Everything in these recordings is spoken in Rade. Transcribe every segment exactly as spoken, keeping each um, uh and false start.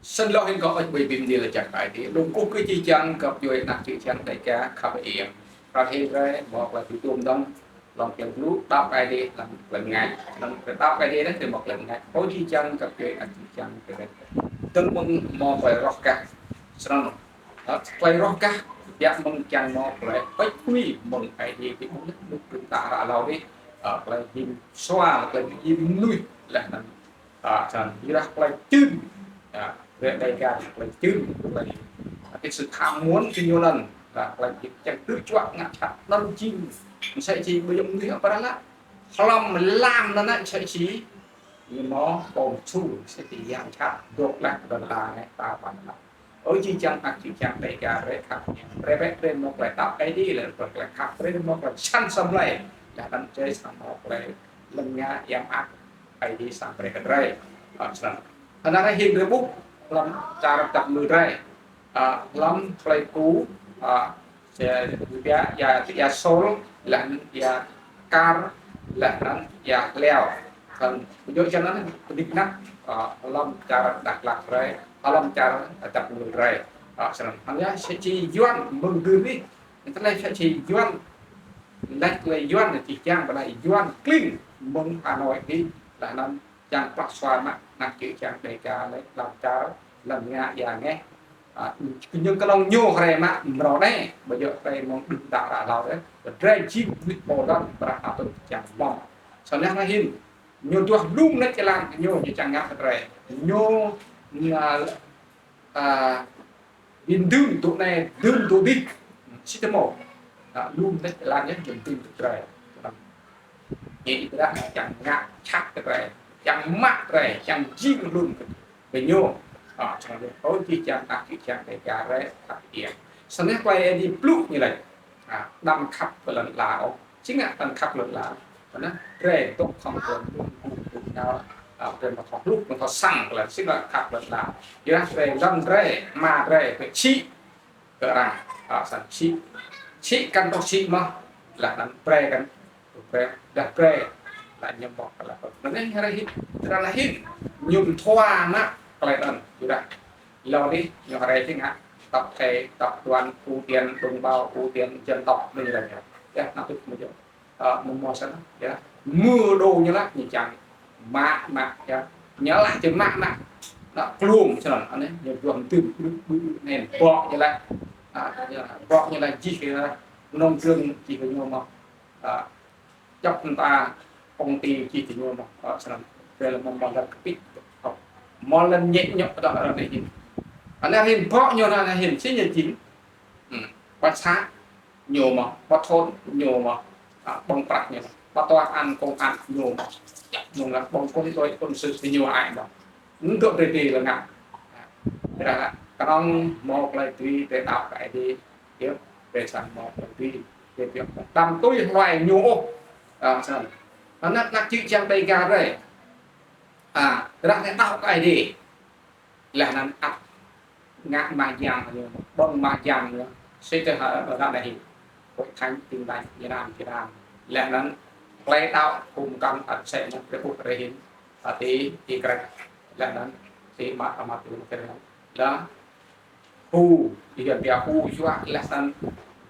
Snăn lŏ hĭn kâo ăt ƀuh bi mni lač jăk Aê Diê. Lŏ kkuh kơ jih jang găp djuê anak čư̆ čhiăng Dega khăp iêng. Ară anei drei mâo klei bi tuôm dơ̆ng hlăm klei blŭ đăo Aê Diê hlăm klei mngač. Hlăm klei đăo Aê Diê anăn drei mâo klei mngač. Kơ jih jang găp djuê anak čư̆ čhiăng drei. Dơ̆ng mơ̆ng mâo klei roh gah. Snăn, ơ, klei roh gah, biă mơ̆ng čiăng mâo klei pĭt pui mơ̆ng Aê Diê ti ƀuôn leh, luk đưm đă ră hlâo dih, ơ, klei jing sua, klei jing mnuih leh anăn, ơ, snăn, ƀiădah klei čhưn, ơ, drei Dega klei čhưn, klei, ơ, cái sự tham muốn kơ ñu anăn, ơ, klei jing čiăng tư̆ čuă ngă jhat anăn jing, msĕ si ƀiă mnuih apa lă, hlăm lam anăn msĕ si ñu mâo pô msu, msĕ si yang jhat, dôk leh, dôk leh, ta ƀuh leh. Ơ jih jang anak čư̆ čhiăng Dega drei khăp iêng. Drei bĕ drei mâo klei đăo Aê Diê leh, klei khăp drei mâo klei săn asei mlei. Leh anăn drei srăng mâo klei lăn ngă yang ak Aê Diê srăng brei kơ drei. Ơ, snăn. Anăn hĭn drei ƀuh hlăm čar dap kngư drei. Ơ, hlăm klei ku, ơ, Sia, ƀiă, êa, êa Sôl, leh anăn êa Kar, leh anăn êa Hliao. Snăn, ƀiădah snăn, pơdik nak, ơ, hlăm čar Dak Lak drei, hlăm čar dap kngư drei. Ơ, snăn, hŏng êa, si, si Yuăn mơ̆ng dưn dih, tlei si, si Yuăn, leh klei Yuăn, jih jang ƀiădah Yuăn klin mơ̆ng Hà Nội dih, leh anăn čiăng plah sua mă anak čư̆ čhiăng Dega leh hlăm čar, lăn ngă êa ngeh. Ơ, ñu knŏng ñu hriê mă mrâo anei, ƀiădah drei mơ̆ng đưm đă ră hlâo dih, drei jing mnuih pô dơ̆ng brah atŭt čiăng ƀơ̆ng. Snăn hĭn, ñu duah lum leh êlan ñu, ñu čiăng ngă kơ drei. Ñu, ñu, ơ, bi dưm tŭ anei, dưm tŭ dih, si tơmô. Ơ, lum leh êlan ñu, ñu dưm tŭ drei. Ñu ƀiădah čiăng ngă jhat kơ drei, čiăng mă drei, čiăng jing hlŭn kơ, kơ ñu. Ơ, snăn, ơ jih jang anak čư̆ čhiăng Dega drei khăp iêng. Snăn klei Aê Diê blŭ ñu lač. Ơ, đăm khăp kơ lăn ala ôh. Čiăng ngă đăm khăp lăn ala. Snăn, drei dôk hŏng klei mŭt, mŭt, mŭt, ơ, drei mâo thâo hluh, mâo thâo săng, klei čiăng ngă khăp lăn ala. Ƀiădah drei, lăn drei, hma drei, drei čhĭ kơ arăng, ơ, snăn čhĭ, čhĭ kăn dôk čhĭ mơh, leh anăn brei kăn, brei, dah brei, leh ñu mâo klei. Anăn hriê hĭn, ară anei hĭn, ñu mthua mă klei anăn, ƀiădah êlâo dih, ñu hriê čiăng ngă, tập thể, tập đoàn, ưu tiên, đồng bào, ưu tiên, dân tộc, anăn leh ñu. Ơ, anăn tŭ mơ̆ng ñu. Ơ, mơ̆ng mâo snăn, ơ, mơ̆ng đô ñu leh, ñu čiăng mă, mă, ơ, ñu leh čiăng mă, mă. Anăn kluôm snăn, anei, ñu duah dưm, ƀu, ƀu, anei, bŏ ñu leh. Ơ, ơ, bŏ ñu leh jih kơ, nông trường jih kơ ñu mơh. Ơ, djăp mta công ty jih kơ ñu mơh. Ơ, snăn, drei leh mâo, mâo lăn kpĭ. Ơ, mâo lăn ñĕ ñŏk dŏ ară anei hĭn. Anei hĭn bŏ ñu anăn hĭn, si ñu jing. Hmm. Ƀă xã ñu mơh, ƀă thôn ñu mơh, ơ, ƀơ̆ng prăk ñu mơh, ƀă tòa án công an ñu mơh, ñu leh ƀơ̆ng quân đội quân sự ñu ai mơh. Mdŏ drei ti leh ngă. Ơ, drei leh, knŏng mâo klei tui drei đăo kơ Aê Diê, yơh, drei srăng mâo klei tui, drei biă đăm tui hluê ñu ôh. Ơ, snăn. Anăn anak čư̆ čhiăng Dega drei. Ơ, drei đăo kơ Aê Diê. Leh anăn ăt ngă mah jiăng ñu, ƀơ̆ng mah jiăng ñu, si tơ hă, ơ, ară anei hĭn. Hội thánh Tin Lành Việt Nam, Việt Nam. Leh anăn klei đăo phung mkăn ăt msĕ mơh drei ƀuh ară anei hĭn. Ơ, ti, ti Grek. Leh anăn ti mă, mă ti Grek. Leh hu, ti Yuăn pia hu yua, leh anăn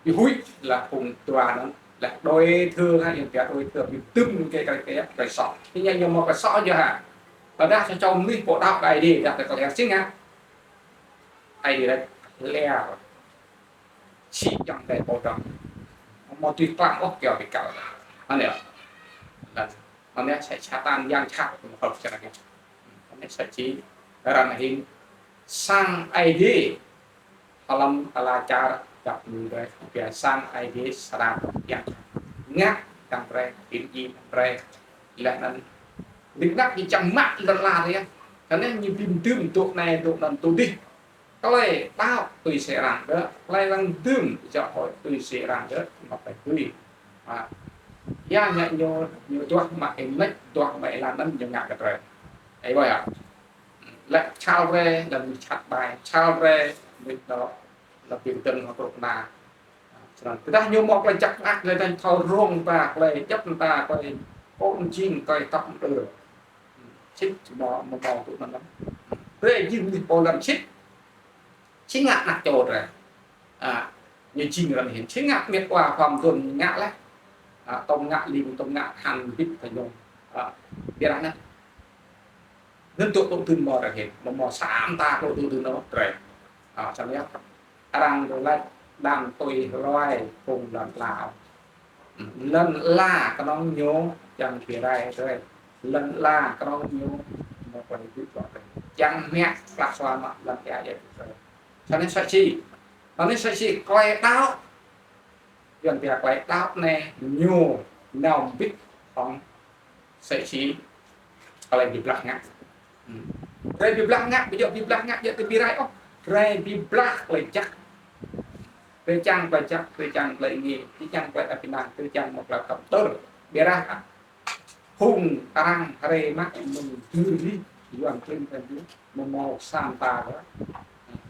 bi huĭ, leh phung dua anăn. Leh đối thượng, ha, Yuăn pia đối thượng, bi dưm kơ klei, klei, klei soh. Ti ñu, ñu mâo klei soh yơh hă. Tơdah sa čô mnuih pô đăo kơ Aê Diê, dah kơ klei čiăng ngă. Aê Diê lač, leh. Čhĭ čiăng drei pô dơ̆ng. Amâo dưi klam ôh kyâo bi kal. Anei. Leh anăn sa Satan yang jhat mơh hŏk čar anei. Anei sa čhĭ ară anei hĭn sang Aê Diê. Hlăm ala čar dap kngư drei, pia sang Aê Diê Satan yang jhat. Ngă čiăng drei, bi mdjiê drei. Leh anăn, nik nak ñu čiăng mă lăn ala drei. Snăn ñu bi mdưm dôk anei, dôk anăn, dôk dih. Klei đăo tui si arăng dơ̆, klei arăng dưm giáo hội tui si arăng dơ̆, mă klei tui. Ơ. Ya ngă ñu, ñu duah mă êmnêč, duah mă êlan anăn ñu ngă kơ drei. Ơ, ƀuh yơh. Leh čhal drei, leh mnuih čhat ƀai, čhal drei, mnuih dôk, leh bi kdơ̆ng hŏng kruk na. Snăn, tơdah ñu mâo klei jăk mơak, leh anăn thâo rông ba klei djăp mta, klei pô jing, klei tăp mđơr. Sĭt mâo, mâo, mâo tŭ anăn lăm. Drei jing mnuih pô lăn sĭt. Si ngă anak čô drei. A, ñu jing arăng hĭn. Si ngă mĭt wa khua mduôn ngă leh. A, tôm ngă ling, tôm ngă hăn bĭt kơ ñu. A, ƀiădah anăn. Anăn tŭ tŭ dưn mâo arăng hĭn. Mâo mâo sa mta tŭ tŭ dưn mâo drei. A, snăn yơh. Arăng lač đăm tui hluê phung lăn ala. Lăn ala knŏng ñu čiăng bi rai drei. Lăn ala knŏng ñu mâo klei bi rai drei. Čiăng mă klă sua mă lăn ala drei. Snăn msĕ si. Snăn msĕ si klei đăo. Yuăn pia klei đăo anei ñu nao mbĭt hŏng msĕ si klei bi blah ngă. Hmm. Drei bi blah ngă, ƀu djŏ bi blah ngă, djŏ ti bi rai ôh. Drei bi blah klei jăk. Drei čiăng klei jăk, drei čiăng klei êngiê, drei čiăng klei êđăp ênang, drei čiăng mâo klei tăp tơr. Ƀiădah phung arăng hriê mă mơ̆ng dưr lih, Yuăn klin kơ dưr, mâo mâo sa mta kơ.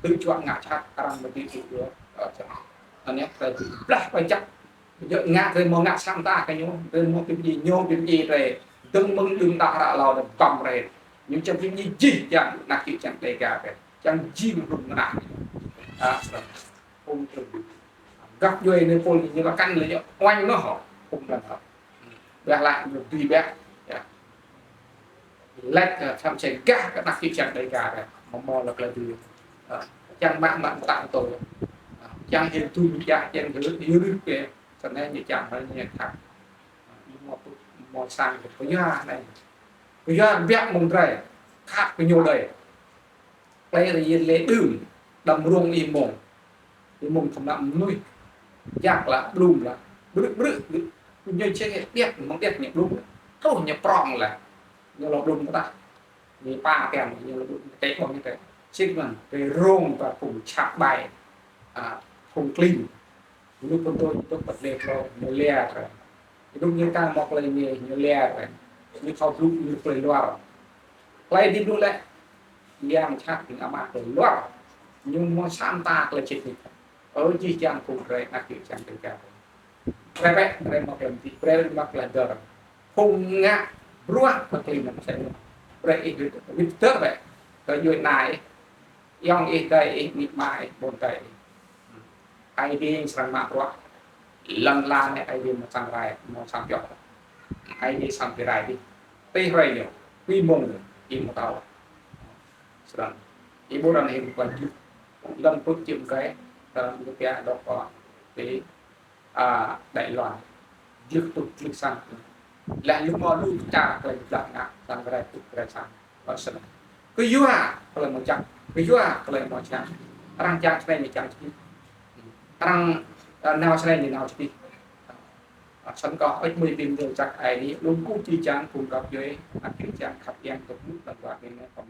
Tui čuă ngă jhat, arăng mâo bi tui čuă. Ơ, jhat. Anei, drei bi blah klei jăk. Ƀu djŏ ngă drei mâo ngă sa mta kơ ñu, drei mâo bi mdjiê ñu, bi mdjiê drei. Dơ̆ng mơ̆ng đưm đă hră êlâo drei băm drei. Ñu čiăng bi mdjiê jih jang anak čô čiăng Dega drei. Čiăng jing hlŭn mnah. A, snăn. Phung trưng. Găp djuê anei pôl ñu lač kăn leh ñu uêñ noh hŏ. Phung lăn hŏ. Ƀiădah lač ñu dưi ƀiă. Ya. Lač, ơ, thăm se gah kơ anak čô čiăng Dega drei. Mâo mâo lač klei dưi. Ơ, čiăng mă mă mtă tui. Ơ, čiăng hil tui mjah, čiăng hil hil rưh kơ. Snăn ñu čiăng hal ñu khăp. Ñu mâo, mâo sang kơ kyua anei. Kyua biă mơ̆ng drei. Khăp kơ ñu đei. Klei ri lĕ đưm, đăm rông ih mông. Ih mông khăm nă mnuih. Jak lă, blŭm lă. Brư̆, brư̆, brư̆. Ñu čih điêt, mơ̆ng điêt ñu blŭm. Truh ñu prŏng lă. Ñu lŏ blŭm kơ tah. Ñu pa tiăng, ñu lŏ blŭm kơ teh ƀơ̆ng ñu teh. Sĭt mơ̆n, drei rông ba phung čăk ƀai. A, phung klin. Ñu pơtô, ñu pơtô, ñu lia drei. Ñu dôk ñu ka mâo klei ñu, ñu lia drei. Ñu thâo blŭ, ñu klei luar. Klei di blŭ leh. Yang čăk ñu amă klei luar. Ñu mâo sa mta klei čĭt ñu. Ơ, jih jang phung drei, anak čô čiăng Dega. Drei bĕ, drei mâo klei mdĭ, drei mâo klei dơr. Phung ngă bruă klei mdĭ msĕ mơh. Drei ih wĭt, wĭt dơr bĕ. Kơ djuê ana ih. Ayŏng ih, adei ih, amĭ ama ih, ƀuôn adei ih. Aê Diê srăng mă bruă. Lăn ala anei Aê Diê mâo sang rai, mâo sang pioh. Aê Diê srăng bi rai dih. Ti hruê ñu, ti mông ñu, ih amâo thâo. Srăng. Ih ƀuh arăng hĭn klei jưh. Lăn put čim kai, arăng ñu pia dôk kơ ti, a, Đài Loan. Jưh tŭ jưh sang. Leh ñu mâo lu čar klei blah ngă, sang rai tŭ rai sang. Ơ, snăn. Kyua klei mâo jăk, kyua klei mâo čang. Arăng čang snei ñu čang čih. Arăng, ơ, nao snei ñu nao čih. Ơ, snăn kơ ih mui bi mdơ̆ng jăk ai ni, lŏ kơ jih jang phung găp djuê, anak čô čiăng khăp yang tŭ mŭt lăn ala anei kăm